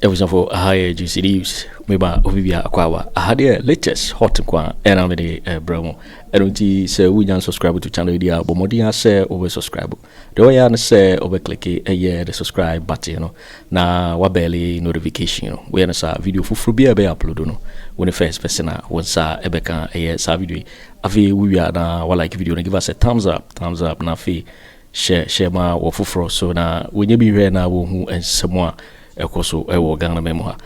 Abusuafo, aha yɛ Juicy News. Meba obi bia akwaaba. Aha deɛ, latest hot nkwa ɛna mede ɛbrɛ mu. Ɛno nti sɛ wonya subscribe to channel yi a, bɔ mmɔden a sɛ wobɛ subscribe. Deɛ ɔyɛ ne sɛ wobɛ click ɛyɛ the subscribe button no na wa bell notification no. Woyɛ no saa, video foforɔ bi a ɛbɛyɛ upload no, wo ne first person a wo nsa ɛbɛka ɛyɛ saa video yi. Afei wowie na wa like video no, give us a thumbs up, thumbs up, na afei hyɛ hyɛ ma wɔ foforɔ so na wɔnyɛ bi hwɛ na wɔhu nsɛm a ɛkɔ so ɛwɔ Ghana mu ha.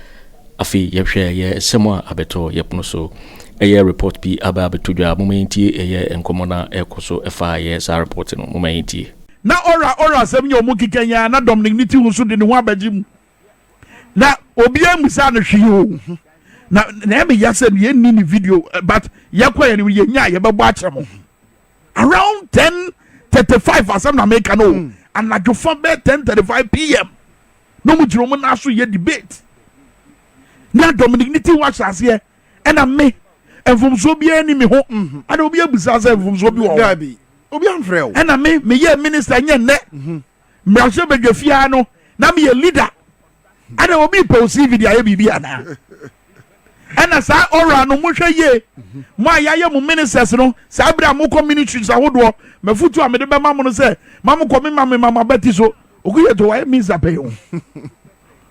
Afei yɛhwɛ yɛ nsɛm a abɛtɔ yɛpono so, ɛyɛ report bi aba abɛtɔ dwa. Moma yɛntie ɛyɛ nkɔmmɔ no a ɛkɔ so ɛfa yɛ saa report no. Moma yɛntie. Na ɔra asɛm yɛ ɔmo keka nyaa na Dominic ne ti ho so de ne ho abɛgye mu na obiara musa no hwee o. Na ɛmɛ ya sɛ yɛnni ne video, but yɛkɔ yɛn no, yɛnya a yɛbɛbɔ akyerɛ mo around 10:35. Asɛm na meka no o, anadwofa bɛɛ 10:35 p.m. na ɔmo gyina ɔmo nan so yɛ debate na Dominic ne ti ho ahyɛ aseɛ. Ɛna me, mfomsoɔ biara ni mi ho ɛna obi abusa sɛ mfomsoɔ bi wɔ hɔ. Dabi, obi amfrɛ wo. Ɛna me meyɛ minister nyɛ nnɛ mmarahyɛ badwa fia no na meyɛ leader. Ɛna obi pɛ o CV de ayɛ biribi anaa? Ɛna saa ɔra no, mohwɛ yie, mo a yɛayɛ mo ministers no, saa bere a mokɔ ministries ahodoɔ, mafutu a mede bɛma mo no sɛ ma mokɔ me ma me mama bɛti so okuyɛ to wayɛ minister pɛyi o.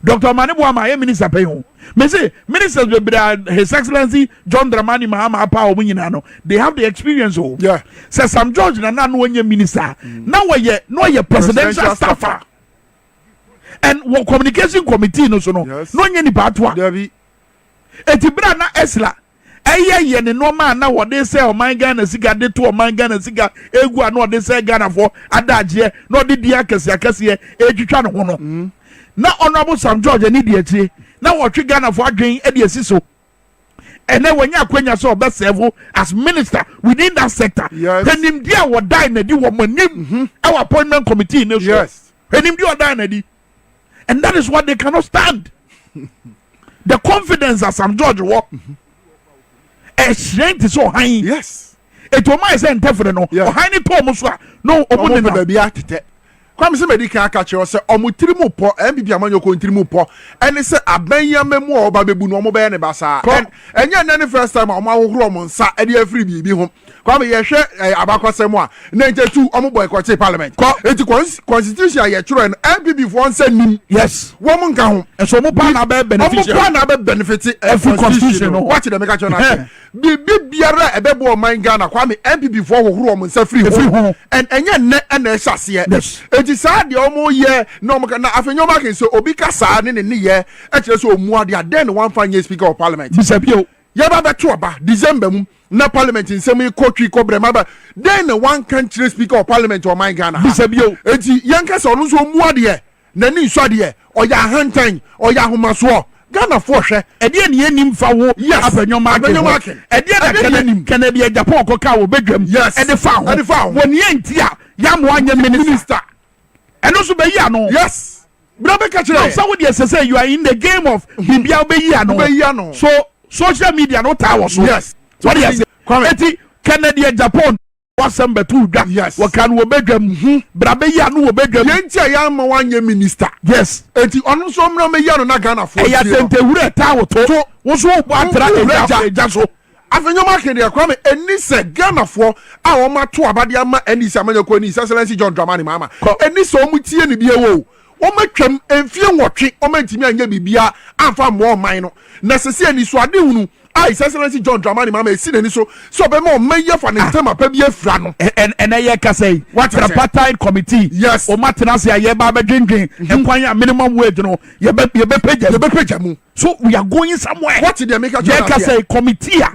Dr Omane Boamah ayɛ minister pɛyi o. Mese ministers bebree a His Excellency John Dramani Mahama apa a wɔn nyinaa no, they have the experience o. Sɛ Sam George na wɔnyɛ minister na wɔyɛ na ɔyɛ presidential presidential staffer and wɔ communication committee no so no, na ɔnyɛ nipa ato a. Dabi. Eti bere a na Ursula ɛyɛ yɛ ne nneɛma a na wɔde sɛ ɔman Ghana sika de to ɔman Ghana sika egu a na ɔde sɛ Ghanafoɔ adagyeɛ na ɔde di akɛseɛ akɛseɛ etwitwa ne ho no, na Honourable Sam George ani di akyire na wɔtwe Ghanafoɔ adwen de asi so. Ɛnɛ wɔnyɛ akwanya sɛ ɔbɛ serve as minister within that sector. Hwɛnimdi a wɔdan n'adi wɔ mo anim ɛwɔ appointment committee ne so. Hwɛnimdi a ɔdan n'adi, and that is what they cannot stand, the confidence that Sam George wɔ ɛhyerɛn te sɛ ɔhan. Etu ɔmo ayɛ sɛ ntɛfere no, ɔhan ne tɔɔ mo so a no ɔmo ɔmo pɛ nenam. Baabi atetɛ. Kwame, sɛ mɛdi kan aka kyerɛ sɛ ɔmo tiri mu pɔ, NPP amanyɔkɔ ntiri mu pɔ ɛne sɛ abɛn yi ama mu a ɔba bɛbu no, ɔmo bɛyɛ ne basaa. Ɛnyɛ nnɛ ne first time a ɔmo ahohoro ɔmo nsa ɛde afiri biribi ho. Kwame, yɛhwɛ abakɔsɛm a 92 ɔmo boycott parliament. Eti constitution a yɛtwerɛ no, NPP foɔ nsa nim. Wɔn nka ho. Ɛsɛ ɔmo pa na bɛ ɔmo beneficiary pa na bɛ benefit ɛfiri constitution no. Wate dɛm ka kyerɛ no ase, biribi biara a ɛbɛbɔ ɔman Ghana, Kwame, NPP foɔ hohoro ɔmo nsa firi ɛfiri ho. Ɛnyɛ nnɛ ɛna ɛhyɛ aseɛ. Eti saa deɛ ɔmo yɛ na ɔmo ka na afei nyɔma akin sɛ obi ka saa ne yɛ ɛkyerɛ sɛ ɔmu adeɛ adan ne wanfa nyɛ speaker of parliament. Bisa bio. Yɛba bɛto aba December mu na parliament nsɛm yi kɔ twi kɔ brɛma ba den na wanka nkyerɛ speaker of parliament ɔman Ghana ha? Bisa bio. Eti yɛn ka sɛ ɔno nso ɔmu adeɛ, n'ani nsɔ adeɛ, ɔyɛ ahantan, ɔyɛ ahomasoɔ. Ghanafoɔ hwɛ. Ɛdeɛ ne yɛnim fa wo Afenyo Afenyo Markin. Ɛdeɛ na ɛdeɛ kɛnɛ ne yɛnim. Kennedy Agyapong kɔka wɔ bɛdwam ɛde fa ho. Ɛde fa ho. Wɔ neɛ nti a yɛamoa nyɛ minister, minister, ɛno nso bɛyi ano. Yes, bere bɛka na kyerɛ. Sɛ wo deɛ sɛ you are in the game of biribia, wobɛyi ano. Wobɛyi ano. So social media no taa wɔ so. Wɔde yɛ Kwame. Eti Kennedy Agyapong wasɛm bɛto dwa. Wɔka no wɔ bɛdwam bra bɛyi ano wɔ bɛdwam. Yɛn ti a yɛama wanyɛ minister. Eti ɔno nso mmra mɛyi ano na Ghanafoɔ ɛyɛ tie no. Asɛntɛwura ɛtaa wo to wo so wobɔ atra wo ɛgya gya. ɛgya so. Afenyo Markin deɛ, Kwame, ɛni sɛ Ghanafoɔ a wɔn ato abade ama NDC amanyɔkuo ni His Excellency John Dramani Mahama, ɛni sɛ wɔn tie ne bie wo. Wɔn atwam mfie 8, wɔn antumi anyɛ biribiara amfa mmoa ɔman no, na sisi anisoade hunu a His Excellency John Dramani Mahama esi n'ani so sɛ ɔbɛma ɔman yi afa ne ntɛm apa bi afira no. Ɛnɛ yɛ kasa yi, What is it? Tripartite committee ɔmo atena ase a yɛba abɛdwendwen ɛkwan a minimum wage no yɛbɛpɛgya mu. Yɛbɛpɛgya mu. So we are going somewhere. What deɛ meka kyerɛ yɛ no kasa aseɛ? yi, committee a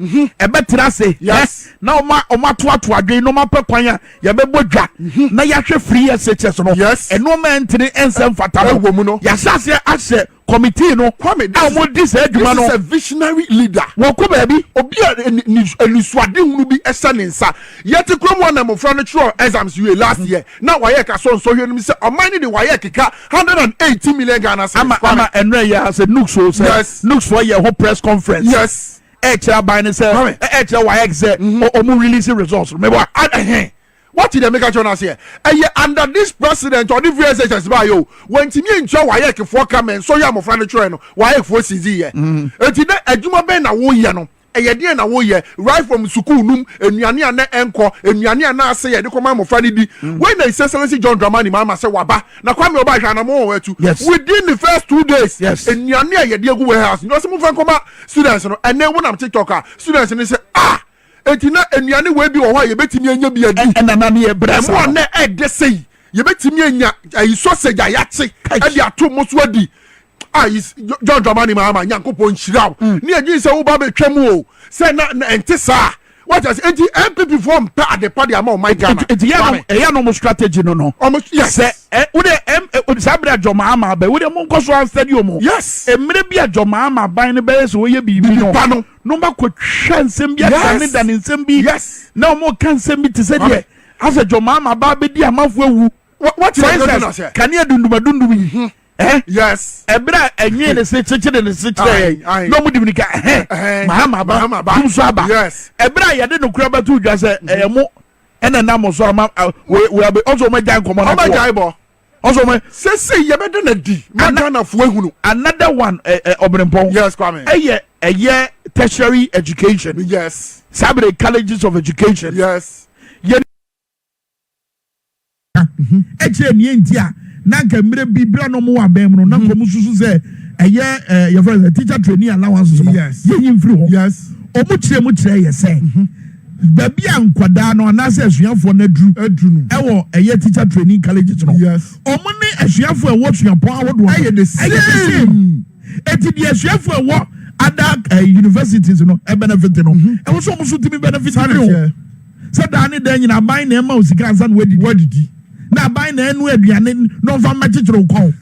ɛbɛtena ase na ɔmo atoato adwene na ɔmo apɛ kwan a yɛbɛbɔ dwa na yɛahwɛ free SHS no, ɛnneɛma ɛntene ɛnsɛ mfata no. Ɛwɔ mu no. Yɛahyɛ aseɛ ahyɛ committee no Kwame, a ɔmo di saa adwuma no. This is a visionary leader. Wɔkɔ baabi. Obi a anisoade hunu bi ɛhyɛ ne nsa. Yɛte kurom hɔ na mmɔfra no twerɛ exams wie last year na wayɛ ka so nsɔhwɛ no mu sɛ ɔman no de wayɛ keka 180 million Ghana cedis. Ama Kwame. ama ɛnura yɛ sɛ NUGS o sɛ NUGS fo yɛ ho press conference. Ɛkyerɛ aban ne sɛ Kwame. ɛkyerɛ WAEC sɛ ɔmo release results mɛbɔ. Ɛhɛn. What did meka kyerɛ no aseɛ? Ɛyɛ under this president ɔde free SHS baayɛ o, wɔntumi ntua WAEC foɔ ka mɛ nsɔhwɛ a mmɔfra no twerɛ no, WAEC foɔ sisi yɛ. Eti dɛ adwuma bɛn na woyɛ no? Ɛyɛ deɛn na woyɛ right from sukuu num nnuane a na ɛnkɔ, nnuane a na ase yɛde kɔma mmɔfra no di? Wei na His Excellency John Dramani Mahama sɛ waba na Kwame ɔba hwɛ anamɔ wɔn atu. Within the first 2 days, nnuane a yɛde agu warehouse ni ɔsɛ momfa nkɔma students no. Ɛnɛ wonam TikTok a, students no sɛ, ah, eti na nnuane wei bi wɔ hɔ a yɛbɛtumi anya bi adi? Ɛna na ne yɛ brɛ ɛmo saa a no. Na ɛde sɛyi yɛbɛtumi anya ayi sausage a yɛakye ɛde ato mo so adi a John Dramani Mahama, Nyankopɔn nhyira wo. Ne yɛdwen sɛ woba bɛtwa mu o, sɛ na ɛnte saa. Wata sɛ enti NPP foɔ mpɛ adepa de ama ɔman Ghana. Nti yɛ no, ɛyɛ no mo strategy no. Ɔmo, yes. Sɛ ɛ wode ɛm ɛ saa bere a John Mahama bɛ wode mo nkɔ so ansɛde o mo. Mmerɛ bi a John Mahama ban no bɛyɛ sɛ wɔyɛ biribi no Biribi pa no. No ma kɔ twa nsɛm bi adane dane nsɛm bi. Na wɔn ka nsɛm bi te sɛ deɛ asɛ John Mahama ba bɛdi amanfo awu. What For instance, kanea dunduma dundum yi ɛ ɛberɛ a ɛnwee ne se kyekyere ne se kyerɛ yɛn na ɔmo di mirika ɛhɛn Mahama ba dum so aba. Ɛberɛ a yɛde nokora bɛto dwa sɛ ɛyɛ mo ɛna nam so ama wei wei abɛ ɔsɔ ɔmo agya nkɔmɔ na ɔmo agya bɔ. Ɔsɔ ɔmo sese yɛbɛda na di ma Ghanafoɔ ehunu. Another one, ɛ ɛ Ɔbɛnpɔn. Yes, Kwame. Ɛyɛ tertiary education. Sábẹ̀rẹ̀ colleges of education. Yɛn ɛkyerɛ nea nti a na nka mmerɛ bi bere na ɔmo wɔ abɛn mu no, na nka ɔmo susu sɛ ɛyɛ yɛfrɛ sɛ teacher training allowances no yɛnyi mfiri hɔ. Ɔmo kyerɛ mu kyerɛ yɛ sɛ baabi a nkwadaa no anaasɛ asuafoɔ no aduru aduru no ɛwɔ ɛyɛ teacher training colleges no, ɔmo ne asuafoɔ a ɛwɔ suapɔn ahodoɔ no ɛyɛ the ɛyɛ the same. Same. Eti deɛ asuafoɔ a ɛwɔ other universities no ɛbenefit no, ɛwɔ sɛ ɔmo nso tumi benefit Saa na firi hɔ. ɛteɛ. Sɛ daa ne dan nyina aban na ɛma o sika ansa na wadidi. Wadidi. Na aban na ɛnu aduane na ɔnfa mmɛkyekyere wo kɔn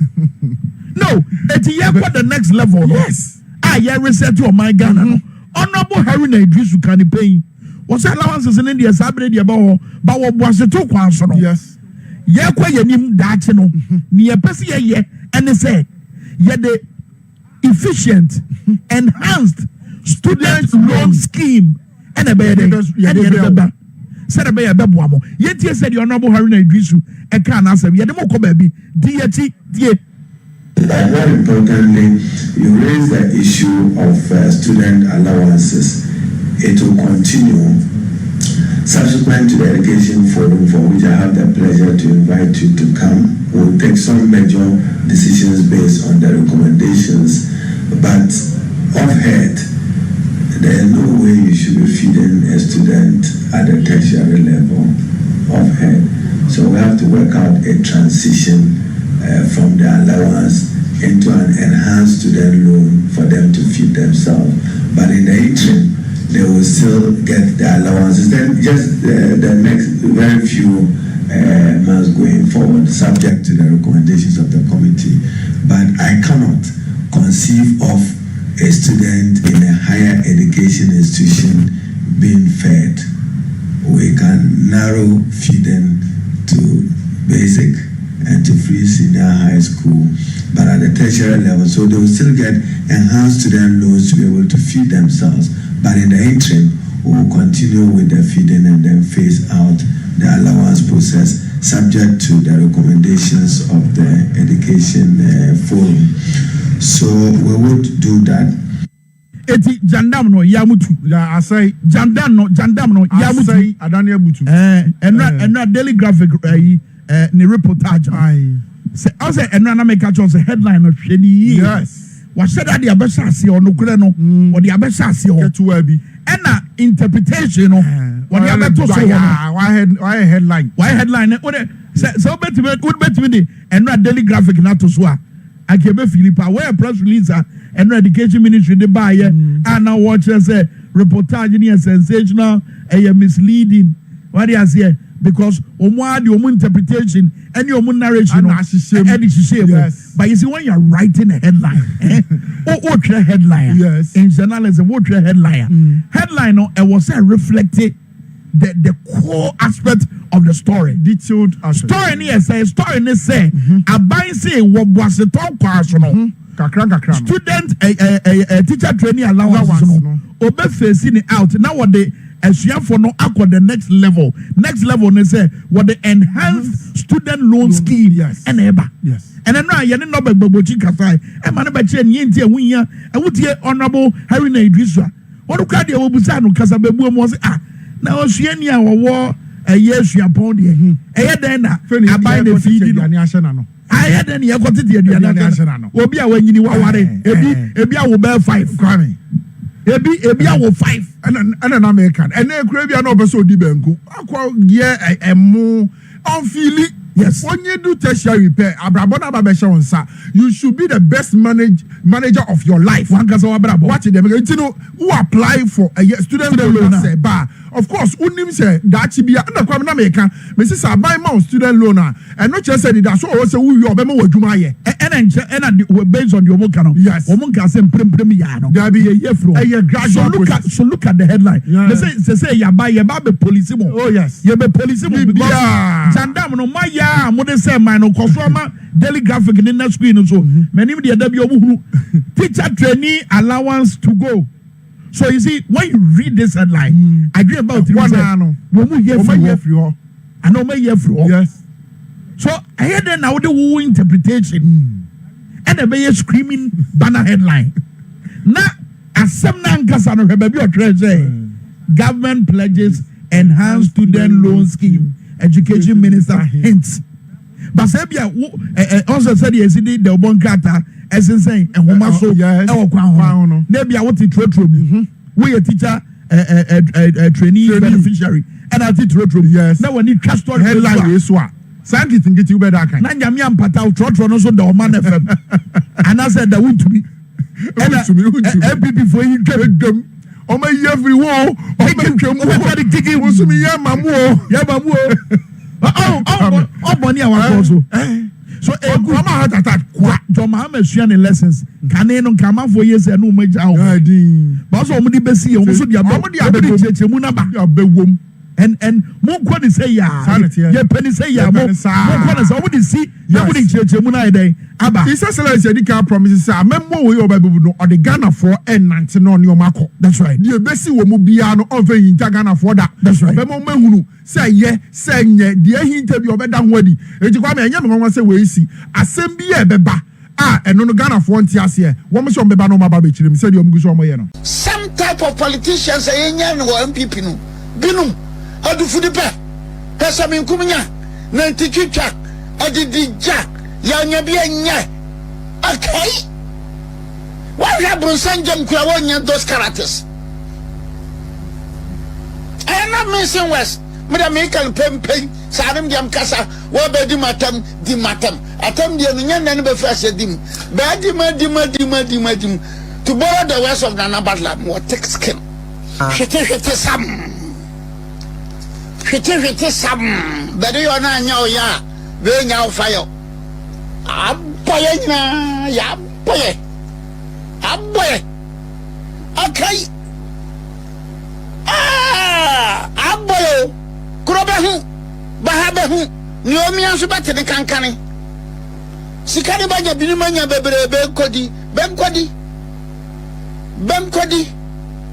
no. Eti yɛkɔ the next level no a yɛ reset ɔman Ghana no, Honourable Haruna Idrisu kan panyin wɔsɛ allowances ne deɛ saa abere deɛ bɛ hɔ ba wɔ boaseto kwan so no. Yɛkɔ yɛn nim daakye no, nea yɛpɛ sɛ yɛyɛ ɛne sɛ yɛde efficient enhanced student loan scheme ɛna ɛbɛyɛ dɛ yɛde ɛna yɛde bɛyɛ bɛba sɛdeɛ ɛbɛyɛ ɛbɛboa mo. Yɛntie sɛ deɛ Honourable Haruna Idrisu ɛka n'asɛm. Yɛde mo kɔ baabi di yɛkyi tie. But more importantly, you raise the issue of student allowances. It will continue subsequent to the education forum, for which I have the pleasure to invite you to come. We'll take some major decisions based on the recommendations, but off head, there is no way you should be feeding a student at the tertiary level off head. So we have to work out a transition from the allowance into an enhanced student loan for them to feed themselves. But in the interim, they will still get the allowances. Then just the next very few months going forward, subject to the recommendations of the committee. But I cannot conceive of a student in a higher education institution being fed. We can narrow feeding to basic and to free senior high school, but at the tertiary level, so they will still get enhanced student loans to be able to feed themselves. But in the interim, we will continue with the feeding and then phase out the allowance process, subject to the recommendations of the education forum. So we would do that. Eti jandam no yamutu. Ya asɛe. Jandam no, jandam no yamutu. Asɛe adane abutu. Ɛnura ɛnura Daily Graphic ɛyi ne reportage no sɛ ɔsɛ ɛnura na meka kyerɛ sɛ headline no, hwɛ ni yie. Wahyɛ da de abɛhyɛ aseɛ, ɔnokorɛ no wɔde abɛhyɛ aseɛ hɔ. Ketewa bi. Ɛna interpretation no wɔde abɛto so hɔ no. Wayɛ headline. Wayɛ headline no wode sɛ wobɛtumi de ɛnura Daily Graphic no ato so a, anka ɛbɛfiri pa. Wɔyɛ press release a ɛnura Education Ministry de baayɛ a na wɔkyerɛ sɛ reportage no yɛ sensational, ɛyɛ misleading. Wade aseɛ because wɔn ara de wɔn interpretation ɛne wɔn narration no Ɛna ahyehyɛ mu. Ɛde hyehyɛ mu. But you see, when you are writing a headline, o twerɛ headline a, in journalism o twerɛ headline a, headline no ɛwɔ sɛ reflect the core aspect of the story. Detailed aspect. Story ni yɛ sɛ, story ni sɛ aban se wɔ boasetɔ kwan so no, kakra kakra no student ɛ ɛ ɛ ɛ teacher training allowance allowance no no. Obe phase ni out na wɔde asuafoɔ no akɔ the next level. Next level ne sɛ wɔde enhanced student loan scheme ɛna ɛba. Ɛnɛ no a yɛne Norbert Gbagbochi kasae ɛma no bɛkyerɛ neɛ nti ɛho hia. Ɛwo tie Honourable Haruna Iddrisu a, wɔn koraa deɛ wɔbusaa no kasa bɛbuo mu, ɔse ah, na osuani a wɔwɔ ɛyɛ suapɔn deɛ, ɛyɛ dɛn na aban na efi di no? Ayɛ dɛn na yɛkɔ tete aduane ahyɛ n'ano? Obi a wanyini, waware, ebi ebi awo bɛɛ five, Kwame, ebi ebi awo five. Ɛna na meka ɛna ekura bi a na ɔpɛ sɛ odi banku akɔ yɛ ɛmo ɔnfili. Onye do tertiary pɛ, abrabɔ n'aba bɛhyɛ wɔn nsa. You should be the best manager of your life. Wankasa wabrabɔ. Wate dɛm nti no, wo apply for ɛyɛ student loan na sɛ ba, of course wonim sɛ daakye bia. Ɛna Kwame, na meka mesi sɛ aban ma wo student loan a, ɛno kyerɛ sɛ dida so ɔwɔ sɛ wowie, ɔbɛma wɔ adwuma ayɛ. Ɛna nkyɛn ɛna based on deɛ ɔmo ka no, wɔn nka sɛ mprempren yaa no. Dabi. Yɛ yɛ firi hɔ. Ɛyɛ gradual process. So look at the headline. They say sɛ yaba yɛba bɛ police mo. Yɛ bɛ police mo because jandam no mo ayɛ a mo de sɛ man no kɔ so ama Daily Graphic ne na screen no so mɛnim deɛ dabi ɔmo hunu teacher trainee allowance to go. So you see, when you read this headline, adwene ba o tiri sɛ wɔn mu yɛ firi hɔ ana wɔn yɛ firi hɔ. So ɛyɛ dɛ na wɔde wo interpretation ɛna ɛbɛyɛ screaming banner headline na asɛm na ankasa no, hwɛ baabi ɔtwerɛ sɛ "Government pledges enhanced student loan scheme, education minister hints." Basa ebi a wo ɛ ɛ ɔsɛ sɛdeɛ esi de dɛwbɔ nkrataa ɛsensɛn ɛhoma so ɛwɔ kwan ho no, na ebi a wote trotro mu, woyɛ teacher ɛ ɛ ɛ ɛ trainee beneficiary ɛna ate trotro mu na wɔn twa story headline wei so a, saa nketenkete wo bɛ da kan. Na Nyame ampata trɔtrɔ no so da ɔma ne fam anaasɛ da wontumi ɛna NPP fo yi twam. Dwam ɔmɔ yi afiri wo, ɔmɔ twam wo. Ɔmɔ de gigi. Wosumi yɛ ma mu o. Yɛ ma mu o, ɔbɔ ni a wakɔ so so egu. Ɔmɔ heart attack kwa. John Mahama sua ne lessons. Kane no nkamanfoɔ yɛ sɛ ɛno ɔmo agya hɔ baasa ɔmo de bɛsi yɛ, ɔmo nso de abɛ, ɔmo de abɛ ɔmo de kyerɛkyerɛ mu naba. Abɛ wom. And mo nkɔ ne sɛ yaa yɛ pɛ ne sɛ yaa mo mo nkɔ ne sɛ ɔmo de si na mo de kyerɛkyerɛ mu na ayɛ dɛn aba. His Excellence yɛ di kan promise sɛ amemmo wo yi ɔba ebubu no, ɔde Ghanafoɔ ɛnante na ɔne ɔmo akɔ. That's right. Deɛ ebesi wɔ mu biara no, ɔnfɛ hinta Ghanafoɔ da. That's right. Ɔbɛma ɔmo ehunu sɛ yɛ sɛ nyɛ deɛ ehinta bi ɔbɛda ho adi. Eti Kwame, ɛnyɛ mi nwanwa sɛ wei si asɛm bi yɛ ɛbɛba a, ɛno no Ghanafoɔ nte aseɛ. Wɔn sɛ ɔmo bɛba na ɔmo aba abɛkyerɛ mu sɛdeɛ ɔmo gu so ɔmo yɛ no. Some type of politicians a yɛnya no wɔ NPP no binom adufudi pɛ pɛsɛmenkum nya nantitwitwa adidi gya yɛanya bi anyɛ okay. Wɔhwɛ abronsam gyam kura wɔnya those characters. I am not mincing words. Me da me kan pempem saa ne deɛ mkasa wɔbɛdi matam di matam atam deɛ no nyɛ nnɛ no bɛfiri aseɛ di mu bɛɛ di ma di ma di ma di ma di mu. To borrow the words of Nana Butler, mewɔ thick skin. Hwete hwete sam, hwete hwete sam, bɛde yɔ no anyɛ ɔyɛ a bɛnya wo fa yɔ abɔ yɛ nyinaa yɛ abɔ yɛ abɔ yɛ akai abɔ yɛ o kuro bɛho baha bɛho nea omia nso bɛte ne kankane sika ne bɛnya binom anya bebree bɛnkɔdi bɛnkɔdi bɛnkɔdi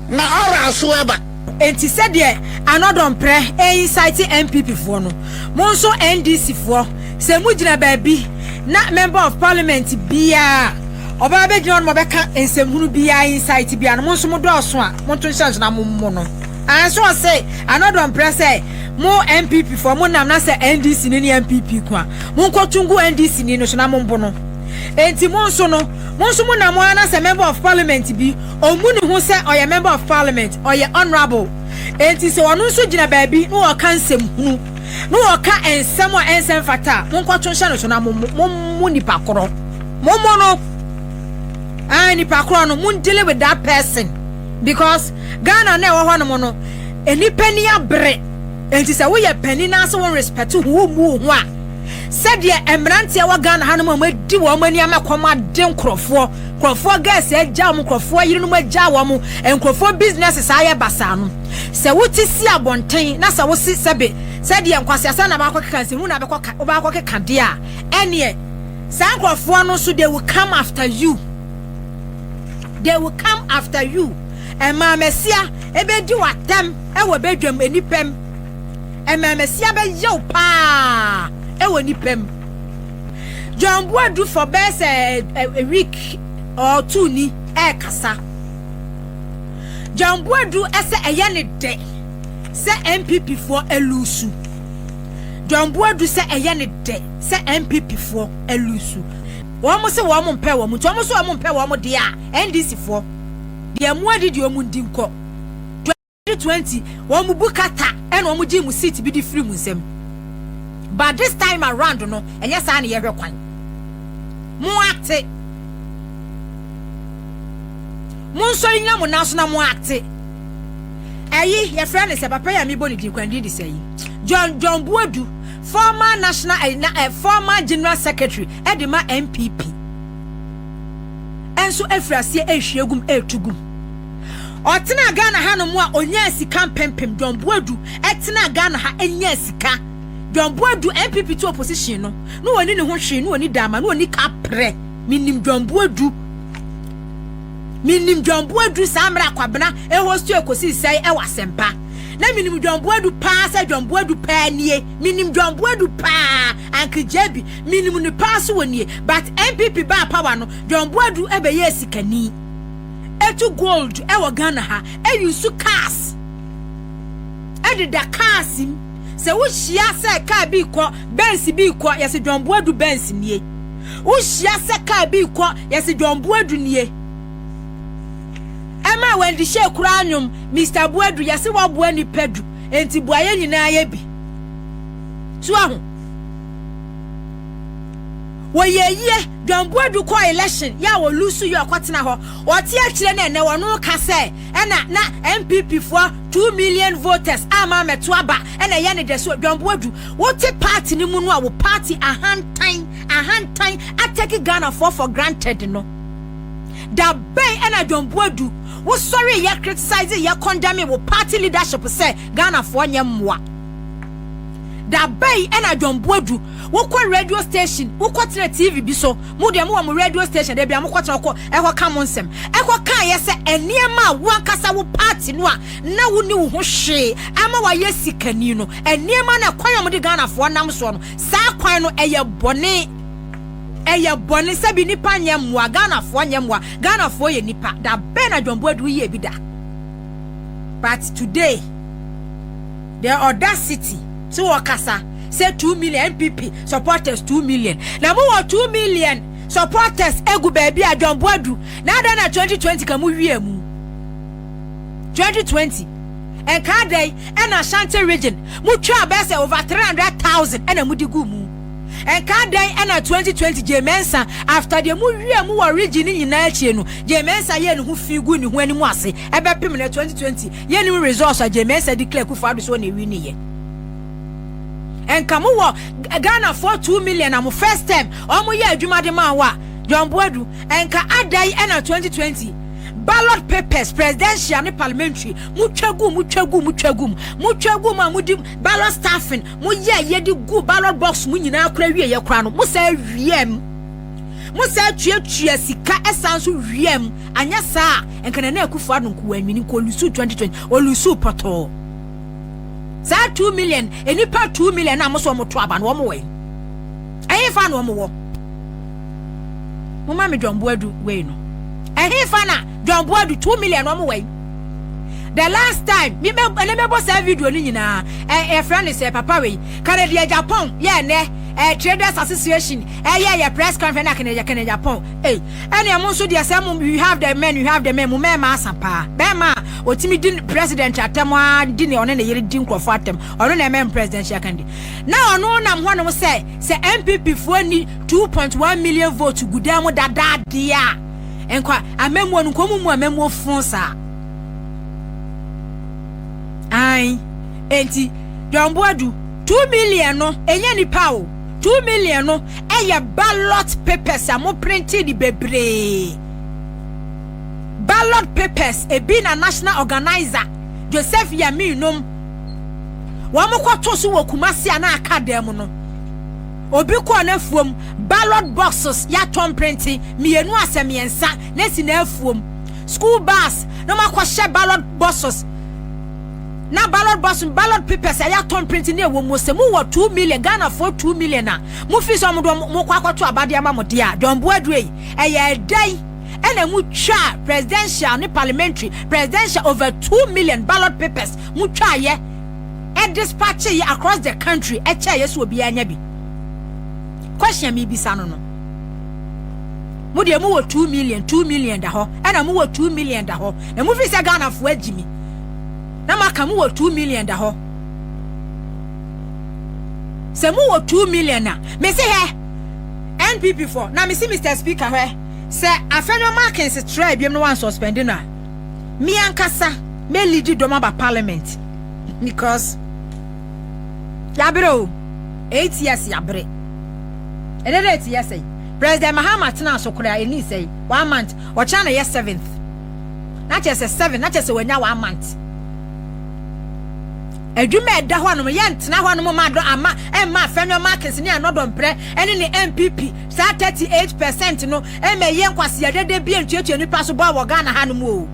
na ɔra so ɛba. Enti sɛdeɛ Anɔdɔmprɛ incite NPP foɔ no, mo nso NDC foɔ, sɛ mo gyina baabi na member of parliament biara ɔbaa bɛgyina hɔ nom ɔbɛka nsɛmhunu biara, incite biara no, mo nso mo dɔɔso a, monto nhyɛ nso na mommo no. Anso ɔse Anɔdɔmprɛ sɛ mo NPP foɔ mo nam na sɛ NDC ni ne NPP ko a, monkɔto ngu NDC ni no so na mombo no. Enti mo nso no, mo nso mo nam ara na sɛ member of parliament bi ɔmmu ne ho sɛ ɔyɛ member of parliament, ɔyɛ honourable, enti sɛ ɔno nso gyina baabi na ɔka nsɛmhunu na ɔka nsɛm a ɛnsɛ mfata a, monkɔto nhyɛ no so na mommo nipa korɔ, mommo no. Ah, nipa korɔ no, mon deal with that person because Ghana na ɛwɔ hɔ nom no, nipa ni abere. Enti sɛ woyɛ panin na sɛ wɔn respect ho, wo mu wo ho a, sɛdeɛ mmeranteɛ wɔ Ghana hanom a wɔadi wɔn ani ama kɔm ade nkurɔfoɔ, nkurɔfoɔ girls agya wɔn, nkurɔfoɔ yerenom agya wɔn, nkurɔfoɔ businesses ayɛ basaa no, sɛ wote si abɔnten na sɛ wosi sɛbe sɛdeɛ nkwasiasa na baakɔ keka nsɛmhu na bɛkɔ wobɛakɔ keka deɛ a, ɛneɛ saa nkurɔfoɔ no nso, they will come after you, they will come after you. Ɛmaamesia ɛbɛdi w'atɛm ɛwɔ badwam nnipa mu. Ɛmaamesia bɛyɛ wo paa ɛwɔ nnipa mu. John Boadu for bɛyɛ sɛ a week or two ni ɛrekasa. John Boadu ɛsɛ ɛyɛ ne dɛ sɛ NPP foɔ ɛlusu. John Boadu sɛ ɛyɛ ne dɛ sɛ NPP foɔ ɛlusu. Wɔn se wɔn mpɛ wɔn nti wɔn so wɔn mpɛ wɔn deɛ a, NDC foɔ deɛ mo adi deɛ wɔn ndi nkɔ. 2020 wɔn bu kata ɛna wɔn gye mu seat bi de firi mu nsam, but this time around no, ɛnyɛ saa na yɛhwɛ kwan. Mo ate, mo nsɔre nyina mo nan so na mo ate. Ɛyi yɛfrɛ ne sɛ papa yi a mebɔ ne din kwan din de sɛ yi John Boadu, former national na former general secretary ɛde ma NPP, ɛnso afiri aseɛ ɛrehwie gum, ɛretu gum. Ɔtena Ghana hanom a onyaa sika mpempem. John Boadu ɛtena Ghana ha ɛnyaa sika. John Boadu, NPP to opposition no na wɔni ne ho hwee, na wɔni dama, na wɔni kaprɛ. Menim John Boadu, menim John Boadu saa mmerɛ Akwabena ɛhost ekosi sɛe ɛwɔ Asɛmpa na menim John Boadu paa sɛ John Boadu paa nie. Menim John Boadu paa, Uncle Jebi, menim ne paa so wɔ nie. But NPP baa power no, John Boadu ɛbɛyɛ sikani, etu gold ɛwɔ Ghana ha, ɛyi cars, ɛdeda cars mu. Sɛ wohyia sɛ car bi kɔ, Benz bi kɔ, yɛsɛ John Boadu Benz nie. Wohyia sɛ car bi kɔ, yɛsɛ John Boadu nie. Ɛma Wendy hyɛ kura anwom Mr Boadu, yɛsɛ waboa nipa du nti boayɛ nyinaa yɛ bi so aho. Wɔyɛ yie. John Boadu kɔ election yɛ a wɔlose yɛ, ɔkɔtena hɔ, ɔte akyire no. Ɛnɛ wɔno ka sɛ ɛna na NPP foɔ 2 million voters ama amɛto aba, ɛna ɛyɛ ne dɛ so. John Boadu, wote party no mu no a, wo party ahantan ahantan atake Ghanafoɔ for granted no da bɛn ɛna John Boadu wosɔre yɛ criticize, yɛ condemn wo party leadership sɛ Ghanafoɔ nyɛ mmoa? Da bɛn ɛna John Boadu wokɔ radio station, wokɔ tena TV bi so? Mo deɛ, mowɔ mo radio station de bia mokɔ tena kɔ ɛkɔ ka mo nsɛm, ɛkɔ ka yɛ sɛ nneɛma a wankasa wo party no a na wo ne wo ho hwee ama wayɛ sikani no, nneɛma no, kwan a wɔde Ghanafoɔ nam soɔ no, saa kwan no ɛyɛ bɔne, ɛyɛ bɔne sɛbi nipa nyɛ mmoa, Ghanafoɔ nyɛ mmoa, Ghanafoɔ yɛ nipa. Da bɛn na John Boadu yie bi da? But today the audacity sɛ wɔkasa sɛ 2 million NPP supporters, 2 million na mowɔ 2 million supporters egu baabi a, John Boadu, na adan na 2020 ka mu wie mu 2020 nka adan ɛna Ashanti Region mutwa bɛyɛ sɛ over 300,000 ɛna mudi gu mu. Nka adan ɛna 2020 Jean Mensa, after deɛ mu wie mu wɔ region ne nyinaa akyire no, Jean Mensa yɛ ne ho fi gu ne ho anim ase. Ɛbɛpem na 2020 yɛnim results a Jean Mensa declare Akufo Addo so na ewi ne yɛ. Nka mo wɔ Ghanafoɔ 2 million a mo first term ɔmo yɛ adwuma de maa wa, John Boadu, nka adan ɛna 2020 ballot papers, presidential ne parliamentary, mo twa gu, mo twa gu, mo twa gu, mo twa gu mu a mo di ballot stuffing, mo yɛ yɛde gu ballot box mu nyinaa kora wie yɛ kora no, mo sɛ wie mu, mo sɛ tuatua sika ɛsan so wie mu. Anyɛ saa nka Nana Akufo Addo nko wanwini, nka olose 2020, olose pɔtɔɔ. Saa 2 million nipa, 2 million a mo sɛ ɔmo to aba no, ɔmo wɔ yi ɛhe fa na ɔmo wɔ? Mo ma mi John Boadu wei no, ɛhe fa na John Boadu 2 million ɔmo wɔ yi? The last time mi bɛ ɛnɛ bɛ bɔ saa video no nyinaa, ɛ ɛfrɛ ne sɛ papa wei Kennedy Agyapong yɛ ɛnɛ Traders Association ɛyɛ yɛ press conference na Kennedy Agyapong ɛy ɛnna ɛmo nso deɛ sɛ mo, you have the men, you have the men. Mo mɛɛma asa paa. Bɛɛma a otimi di president atɛm a di ne ɔne ne yere di nkurɔfoɔ atɛm, ɔno na ɛmɛn presidential candidate na ɔno nam hɔnom sɛ NPP foɔ ni 2.1 million vote gu dan mu dadadeɛ a nkwa amamuo no nkɔmu mu amamuo fon saa ayi. Enti John Boadu, 2 million no enye nipa o. 2 million no ɛyɛ ballot papers a mo printed bebree, ballot papers ebi na national organizer Joseph Yamin nom wɔn kɔto so wɔ Kumasi a na aka dan mu no. Obi kɔɔ n'afuom, ballot boxes yɛatɔn print mmienu asɛ mmiɛnsa na si n'afuom, school bus. na moakɔhyɛ ballot boxes na ballot box, ballot papers a yɛatɔn print ne ɛwɔ mu sɛ mowɔ 2 million Ghanafoɔ, 2 million a mofi sɛ ɔmo de mokɔ akɔto abadeɛ ama mo deɛ a John Boadu yi, ɛyɛ ɛdɛn ɛna mu twa presidential ne parliamentary, presidential over 2 million ballot papers mu twa yɛ ɛdispatch yɛ across the country, ɛkyɛ yɛ so obiara nya bi? Question mi bisa no, mo deɛ mo wɔ 2 million, 2 million da hɔ, ɛna mo wɔ 2 million da hɔ na mo fi sɛ Ghanafoɔ agyi mi na mo aka mo wɔ 2 million da hɔ sɛ mo wɔ 2 million a mesi hɛ NPP fo na mesi. Mr Speaker, hɛ sɛ Afenyo Markins try biom no wan suspend no a, mi ankasa me lead dɔm aba parliament because yabere o, 8 years yabere. Ɛdɛ dɛ 8 years yi President Mahama tena so koraa ɛni sɛ one month ɔkyɛn na yɛ seventh na kyerɛ sɛ seven na kyerɛ sɛ wanya one month. Adwuma ɛda hɔ nom, yɛntena hɔ nom ma dɔ ama ɛmma Afenyo Markins ne Annoh-Dompreh ɛne ne NPP saa 38% no ɛmɛ yɛ nkwasi dede bi ntuatua nipa so bɔ wɔ Ghana ha nom o.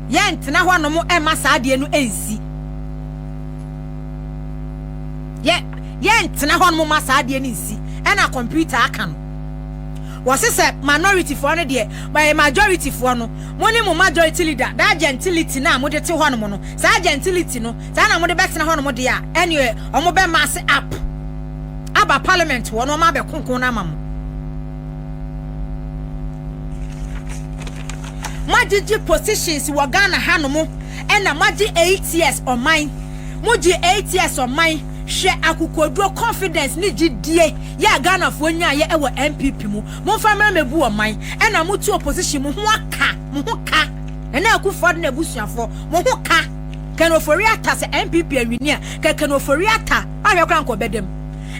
Yɛntena hɔ nom ɛma saa adeɛ no ɛnsi. Yɛ yɛntena hɔ nom ma saa adeɛ no nsi. Ɛna computer aka no wɔsi sɛ minority foɔ no deɛ, ɛyɛ majority foɔ no, mo ne mo majority leader that gentility na mo de te hɔ nom no, saa gentility no saa na mo de bɛtena hɔ nom deɛ a, ɛne ɔmo bɛ mass up aba parliament hɔ no, ɔmo abɛ konko no ama mo. Moagyegye positions wɔ Ghana hanom, ɛna moagye 8 years ɔman, mogye 8 years ɔman. Hwɛ akokoduro, confidence ne gyidie yɛ a Ghanafoɔ nyaayɛ ɛwɔ NPP mu. Momfa mmerɛ mɛbu ɔman, ɛna motu opposition mo ho aka mo ho ka. Ɛna Akufo de n'abusuafoɔ mo ho ka. Ken Ofori Atta sɛ NPP awini a, kɛ Ken Ofori Atta ahwɛ kora nkɔ bɛdɛm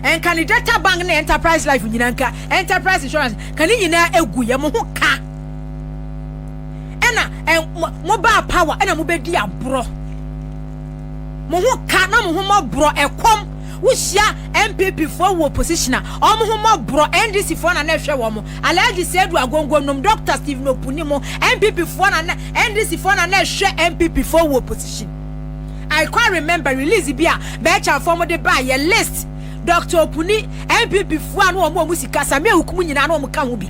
ɛnka ne Data Bank ne Enterprise Life nyinaa, nka Enterprise Insurance ka ne nyinaa egu yɛ mo ho ka. Ɛna ɛ mo baa power, ɛna mo bɛdi aborɔ mo ho ka na mo ho mɔborɔ ɛkɔm. Wohyia NPP foɔ wɔ opposition a, ɔmo ho mɔborɔ. NDC foɔ na na ɛhwɛ wɔn, Alhaji Seidu Agongo nom, Dr Stephen Opuni mo, NPP foɔ na na NDC foɔ na na ɛhwɛ NPP foɔ wɔ opposition. I quite remember release bi a bɛɛkyanfoɔ mo de ba yɛ list, Dr Opuni, NPP foɔ a na wɔn a wɔn sika Samia Hukum nyinaa na wɔn ka ho bi.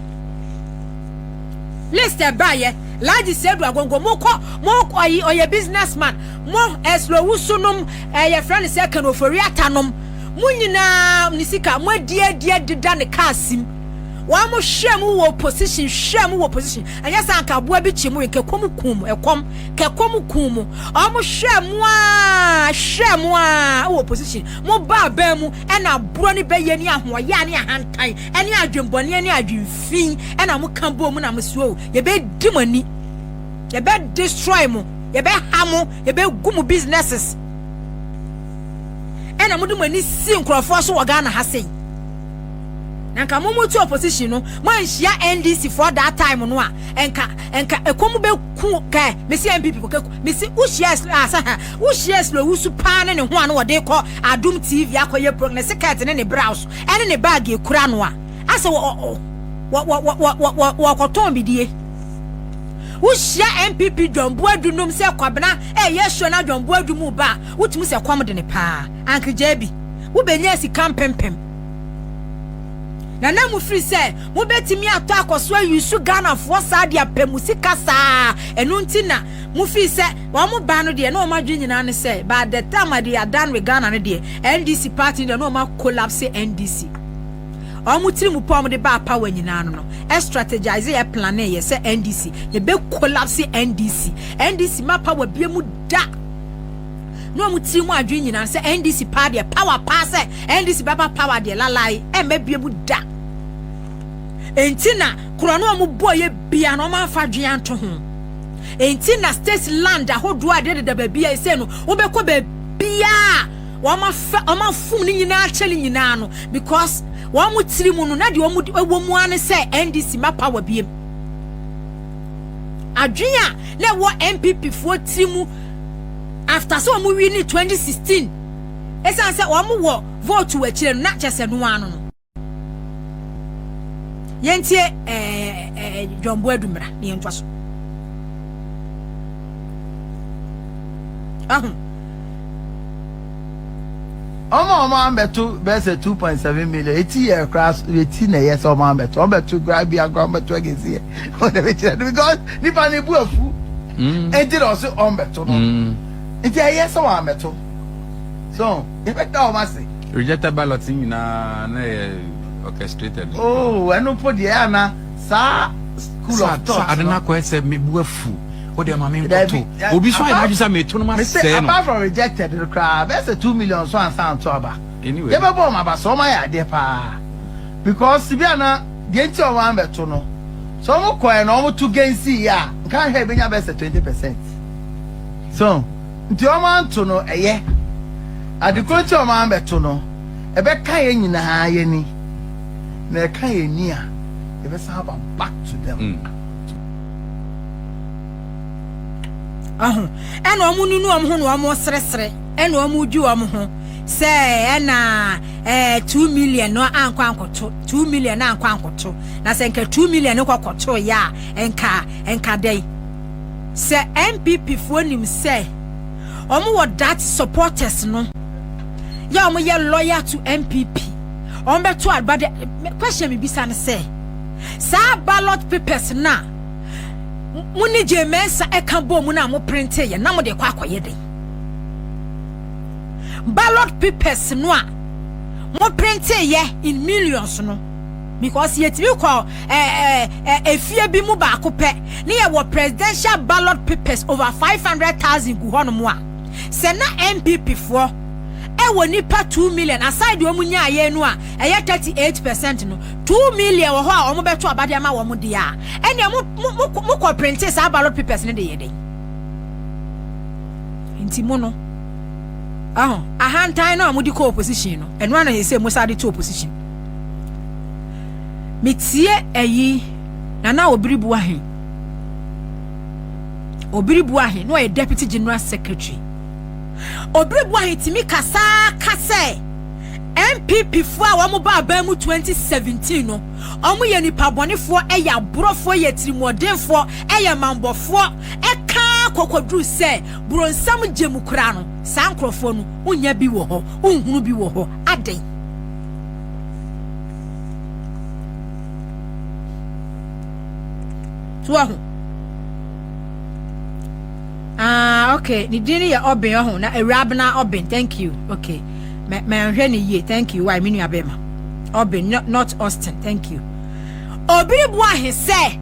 List ɛba yɛ Alhaji Seidu Agongo, mo kɔ mo ɔyi ɔyɛ business man, mo Ursula Owusu nom, ɛyɛ fɛn no sɛ Ken Ofori Atta nom, mo nyinaa ne sika mo adi adi adeda ne kaa sim. Wɔn mo hwɛ mu wɔ opposition, hwɛ mu wɔ opposition. Ɛnyɛ sɛ anka aboa bi kyi mu nkɛkɔm kum mu, ɛkɔm kɛkɔm kum mu. Wɔn hwɛ mu aa, hwɛ mu aa wɔ opposition. Mo ba abɛn mu, ɛna aborɔ ne bɛyɛ ne ahoɔyɛ ne ahantan ɛne adwembɔne ne adwemfin, ɛna mo ka bɔ mu na mo so yɛbɛdi mo ani, yɛbɛ destroy mo, yɛbɛ ha mo, yɛbɛ gu mo businesses. Ɛna mo de mo ani si nkurɔfoɔ so wɔ Ghana ha sei. Na nka mo mo ti opposition no, mo anhyia NDC for that time no a, nka ɛkɔm bɛ ku kɛ mesi NPP kɛ mesi wohyia asa ha, wohyia Ursula Owusu paa ne ne ho a no wɔde kɔ Adum TV akɔyɛ program, ne skirt ne ne blouse ɛne ne bag ekura no a, asɛ wɔ wɔ wɔ wɔ wɔ wɔ wɔkɔtɔn bidie. Wohyia NPP dwambu nom sɛ Kwabena ɛyɛ show na dwambu adu mu ba a, wotumi sɛ kɔm de ne paa ankegyaa bi wobɛnya sika mpempem na na mo firi sɛ mobɛtumi atɔ akɔso ayusu Ghanafoɔ saa de apɛ mu sika saa. Ɛno nti na mo firi sɛ wɔn mo ba no deɛ, na wɔn adwene nyinaa ne sɛ by the time they are done with Ghana no deɛ, NDC party deɛ, na wɔn collapse NDC. Wɔn tiri mu pɔ wɔn de ba power nyinaa no strategize yɛ plan yɛ sɛ NDC yɛbɛ collapse NDC, NDC ma power bie mu da. Na wɔn tiri mu adwene nyinaa sɛ NDC paa deɛ, power paa sɛ NDC bɛba power deɛ, lalai ɛmɛ bie mu da. Nti na korɔ no wɔn bɔ yɛ bia na wɔn afa adwene ato ho. Nti na state land ahodoɔ a deɛ deda baabi a ɛsɛ no, wobɛkɔ baabiaa wɔn afa wɔn afum ne nyinaa akyɛ ne nyinaa no, because wɔn tiri mu no na deɛ wɔn wɔ mu ano sɛ NDC ma power biem. Adwene a na ɛwɔ NPP foɔ tiri mu after sɛ wɔn wi ne 2016, ɛsiane sɛ wɔn wɔ vote wɔ akyire no, na kyɛ sɛ no ano no. Yɛntie ɛɛ ɛɛ John Boadu mmra na yɛntoa so. Ahu. Wɔn a wɔn ambɛto bɛyɛ sɛ 2.7 million eti yɛ koraa eti na ɛyɛ sɛ wɔn ambɛto wɔn bɛto koraa bi akora wɔn bɛto agesi yɛ wɔn na bɛkyerɛ no because nipa no ebu afu mm. eti na ɔsi wɔn bɛto no mm. nti ɛyɛ sɛ wɔn ambɛto so yɛbɛda wɔn ase. Rejected ballot nyinaa na yɛ orchestrated. Oh, ɛno po deɛ ana saa school of thought. Ade no akɔyɛ sɛ mebu afu o deɛ ma menkɔto obi so ayɛ n'adwene sɛ meto no ma sɛɛ no. Apart from rejected no koraa bɛyɛ sɛ 2 million so ansa anto aba. Anyway. Yɛbɛbɔ wɔn aba so wɔn ayɛ adeɛ paa because bi ana deɛ nti a wɔn ambɛto no sɛ wɔn kɔɛ na wɔn to gensi yɛ a nka ahwɛ ebenya bɛyɛ sɛ 20%. So nti wɔn anto no ɛyɛ adekoro nti wɔn ambɛto no ɛbɛka yɛn nyinaa yɛn ni na ɛka yɛn ni a yɛbɛsan aba back to them. Ɔho ɛna wɔn nunu wɔn ho na wɔn seresere ɛna wɔn dwi wɔn ho sɛ ɛna 2 million no ankɔ ankɔto, 2 million no ankɔ ankɔto, na sɛ nka 2 million no kɔ kɔto yɛ a, nka dɛn? Sɛ NPP foɔ nim sɛ wɔn wɔ that supporters no yɛ wɔn yɛ loyal to NPP, wɔn bɛto aba de. Question mi bisa no sɛ, saa ballot papers na mo ne Jean Mensa ɛka bɔ mu na mo printe yɛ na mo de kɔ akɔyɛ den? Ballot papers no a mo printe yɛ in millions no, because yɛtumi kɔ ɛɛ ɛɛ efie bi mu baako pɛ ne yɛ wɔ presidential ballot papers over 500,000 gu hɔnom a, sɛ na NPP foɔ ɛwɔ nipa 2 million aside deɛ wɔn nyaayɛ no a ɛyɛ 38% no, 2 million wɔ hɔ a wɔn bɛto abade ama wɔn deɛ a, ɛnna mo mo mo mo kɔ printe saa ballot papers no de yɛ den? Nti mo no ɔho ahantan no a mo de kɔ opposition no, ɛno ana yɛ sɛ mo sa de to opposition. Metie ɛyi Nana Obiri Boahen, Obiri Boahen na ɔyɛ deputy general secretary. Obiri Boahen tumi kasaa kasɛ NPP foɔ a wɔn ba aban mu 2017 no, wɔn yɛ nipa bɔnefoɔ, ɛyɛ aborɔfoɔ, yɛ tirimɔdenfoɔ, ɛyɛ mambɔfoɔ, ɛka kɔkɔduru sɛ borɔnsam gye mu koraa no, saa nkurɔfoɔ no wonya bi wɔ hɔ, wonhunu bi wɔ hɔ adɛn? So ɔho, ah, okay, ne din no yɛ Ɔbɛn. Ɔho na Awurabena Ɔbɛn, thank you. Okay, mɛ mɛnhwɛ ne yie, thank you. Why me nua bɛrima Ɔbɛn, not Austin, thank you. Obiri Boahen sɛ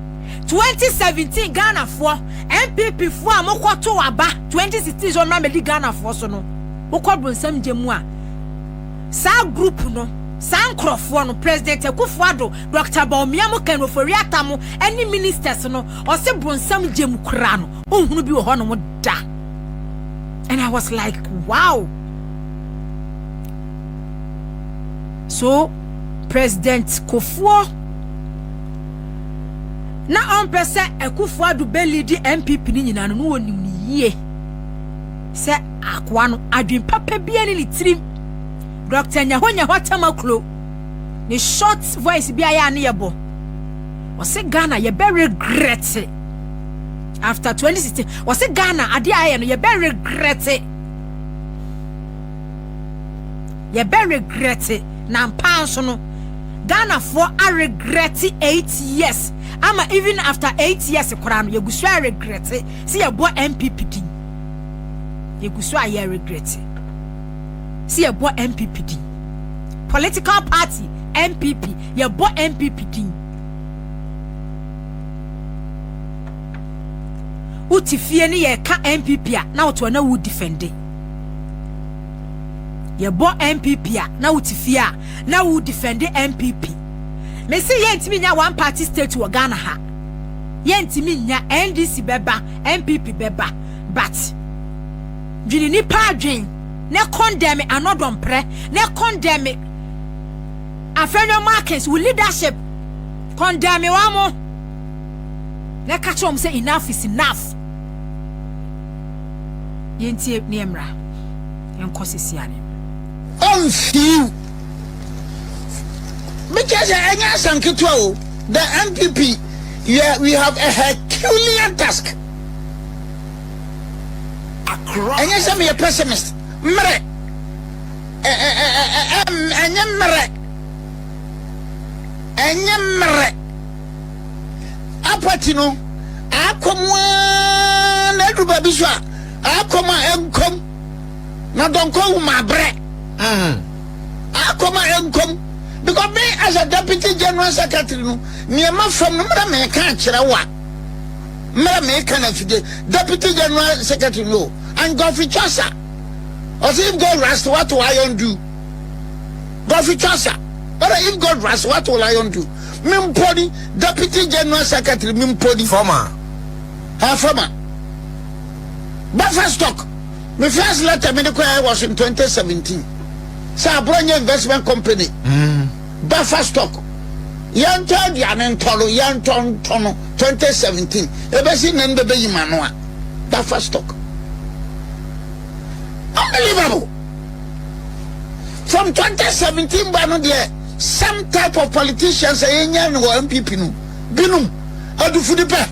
2017 Ghanafoɔ, NPP foɔ a mokɔto aba 2016 sɛ ɔmmra mɛdi Ghanafoɔ so no, wokɔ bronsam gye mu a, saa group no, saa nkurɔfoɔ no, President Akufo Addo, Dr Bawumia mo, Ken Ofori Atta mo ne ministers no, ɔse bronsam gye mu koraa no, nhunu bi wɔ hɔnom da. And I was like, wow. So President Kufuor na ɔmpɛ sɛ Akufo Addo bɛlead NPP no nyinaa no, no wɔnim no yie sɛ akoa no adwen papa bia ne ne tirim. Dr Nyaho Nyaho Tamaklo ne short voice bi ayɛ a ne yɛbɔ, ɔse Ghana yɛbɛ regret after 2016. Ɔse Ghana adeɛ a ayɛ no, yɛbɛ regret, yɛbɛ regret. Na mpa nso no, Ghanafoɔ aregret 8 years ama even after 8 years koraa no, yɛgu so aregret sɛ yɛbɔ NPP din. Yɛgu so a yɛregret sɛ yɛbɔ NPP din, political party NPP, yɛbɔ NPP din. Wote fie ne yɛka NPP a, na wote na wo defend. Yɛbɔ NPP a, na wote fie a na wo defend NPP. Mesi yɛntumi nya one party state wɔ Ghana ha, yɛntumi nya. NDC bɛba, NPP bɛba, but dwene nipa adwen ne condemn Annoh-Dompreh ne condemn Afenyo Markins wo leadership, condemn wa mo na ka kyerɛ wɔn sɛ enough is enough. Yɛntie ne mmra nkɔ sisi ane. Ɔmfiw mekyerɛ sɛ ɛnyɛ asɛm ketewa o. The NPP, yeah, we have a Herculean task. Ɛnyɛ sɛ meyɛ pessimist. Mmerɛ. Ɛnyɛ mmerɛ. Ɛnyɛ mmerɛ. Apathy no, akɔ mu ara na aduru baabi so a, akɔ mu a ɛnkɔm. Na dɔnkɔ wu ma abrɛ. Akɔ mu a ɛnkɔm. Because me as a deputy general secretary no, nneɛma fam no mmerɛ meka akyerɛ wo a, mmerɛ meka na afidie, deputy general secretary no, and Godfrey Chaucer, ɔsɛ if God rust, what will iron do? Godfrey Chaucer, ɔsɛ if God rust, what will iron do? Me mpo ni deputy general secretary me mpo ni. Former. Ha former. Buffer stock. Me first letter me de kɔ was in 2017. Sɛ Abronye investment company. Buffer stock. Yɛntɔ aduane ntɔ no, yɛntɔ ntɔ no 2017. Ebesi nna no bɛbɛyi ma no a. Buffer stock. Unbelievable. From 2017 ba no deɛ, some type of politicians a yɛnya no wɔ NPP no, binom adufudi pɛ,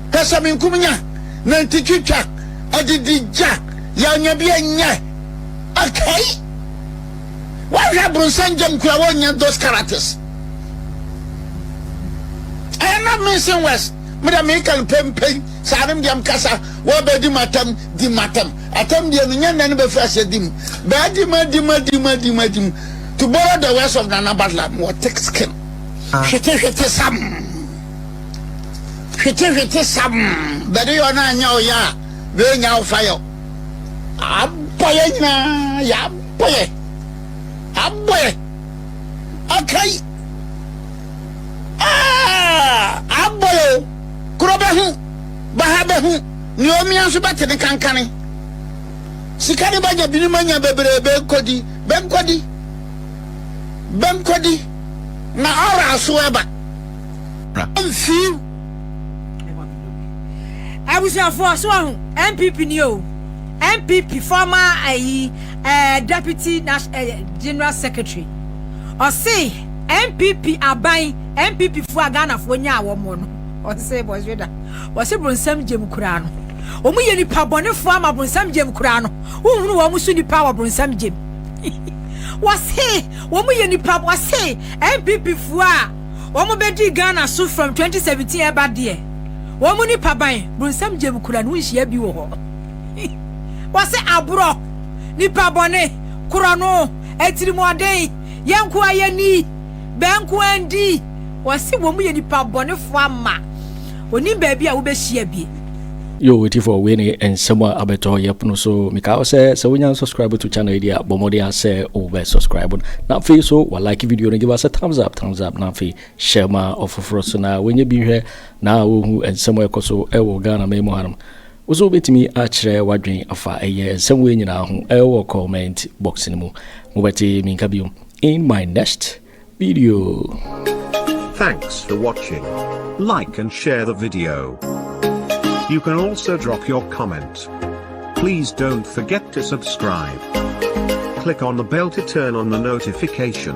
pɛsɛmenkum nya, nantitwitwa, adidi gya, yɛanya bi anyɛ. Okay. Wɔhwɛ abronsam gyam kura wɔnya those characters. I am not mincing words. Meda meka no pɛmpɛn saa no deɛ mkasa wɔbɛdi matam di matam atam deɛ no nyɛ nnɛ no bɛfiri aseɛ di mu bɛadi ma di ma di ma di ma di mu. To borrow the words of Nana Butler, wɔ thick skin. Hwete hwete sam, hwete hwete sam, bɛde yɛ ɔno anyɛ ɔyɛ a bɛnya wo fa yɛ abɔ yɛ nyinaa yɛ abɔ yɛ abɔ yɛ akai abɔ yɛ o kuro bɛho baha bɛho nea omia nso bɛte ne kankane sika ne bɛnya binom anya bebree bɛnkɔdi bɛnkɔdi bɛnkɔdi na ɔra aso ɛba mfiw. Abusuafoɔ so ahu NPP ni o, NPP former ayi deputy general secretary, ɔse NPP aban, NPP foɔ a Ghanafoɔ nyaa wɔn no, ɔse bɔswe da, wɔse bronsam gyem koraa no wɔn yɛ nipa bɔnefoɔ ama bronsam gyem koraa no wohunu wɔn so nipa wɔ bronsam gyem. Wɔse wɔn yɛ nipa, wɔse NPP foɔ a wɔn bɛdi Ghana so from 2017 ɛba deɛ wɔn nipa ban bronsam gyem kura no nhyia bi wɔ hɔ. Wɔse aborɔ nipa bɔne korɔ no atirimuɔden yɛn nko a yɛni bɛn nko a ndi. Wɔse wɔn yɛ nipa bɔnefoɔ ama onim baabi a wobɛhyia bi. Yo, tifo, wei ne nsɛm a abɛtɔ yɛ pono so. Meka wo sɛ sɛ wonya subscribe to channel yi a, bɔ mmɔden a sɛ wobɛ subscribe no, na afei so wa like video no, give us a thumbs up, thumbs up, na afei hyɛ ma ɔfoforɔ so na wɔnyɛ bi hwɛ na wɔhu nsɛm a ɛkɔ so ɛwɔ Ghana man mu hanom. Wo so wobɛtumi akyerɛ w'adwen afa ɛyɛ nsɛm wei nyinaa ho ɛwɔ comment box no mu. Mobɛte minka bio in my next video. Thanks for watching. Like and share the video. You can also drop your comment. Please don't forget to subscribe. Click on the bell to turn on the notification.